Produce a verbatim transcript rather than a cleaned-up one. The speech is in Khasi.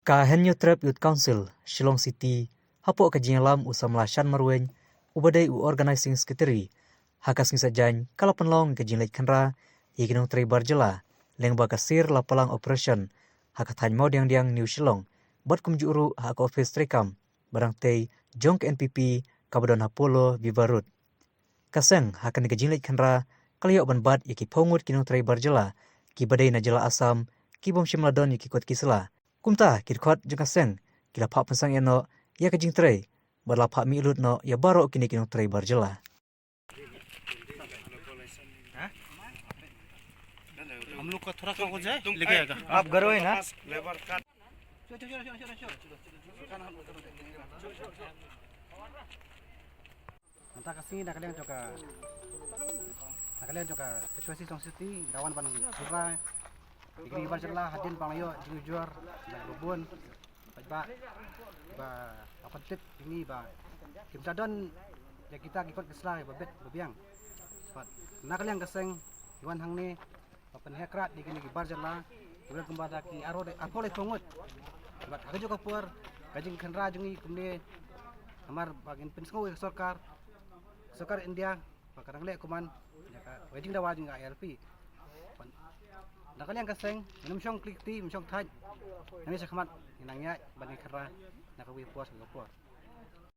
Ka Hynñiewtrep Youth Council, Shillong City, hapoh ka jingïalam u samla Shan Marwein, uba dei u Organizing Secretary, ha ka sngi Saitjaiñ ka la pynlong ka jingleit khynra ïa ki nongtrei bar jylla, lyngba ka Sir Lapalang Operation, ha ka thaiñ Mawdiangdiang, New Shillong, bad kumjuh ruh ha ka ophis treikam ba dang tei jong ka N P P kaba don ha Polo Viva Road. Ka seng ha kane ka jingleit khynra ka la ïoh ban bat ïa ki phew ngut ki nongtrei bar jylla kiba dei na jylla Assam, ki bym shym la don ïa ki kot ki sla. Kumta ki dkhot jong ka seng ki la phah pynsangeh noh ïa ka jingtrei bad la phah mih lut noh ïa baroh kine ki nongtrei bar jylla. हम लोग का थोड़ा सा हो जाए, लेके आएगा। आप घर हो ना? Mynta ka sngi na ka liang jong ka, na ka liang jong ka H Y C Shillong City, nga wan ban kynra ïa kine ki bar jylla hadien ba nga ïoh jingujor na ka bun paidbah ba la pyntip ïa ngi ba kim da don ïa kita ki kot ki sla ba bit ba biang. Bad na ka liang ka seng ngi wan hangne ba pynheh krad ïa kine ki bar jylla, ki wan kumba da ki arphew, arphew lai phew ngut. Bad ha kajuh ka por ka jingkhynra jong ngi kumne namar ba ngin pynsngew ïa ka sorkar, sorkar India, ba ka dang leh kumne ïa ka, ka jingdawa jong ka I L P. Bad na ka liang ka seng ngin ym shong kli kti, ym shong thait, ngin ïa shakhmat, ngin nang ïaid bad ngin khynra na kawei ka por sha kawei ka por.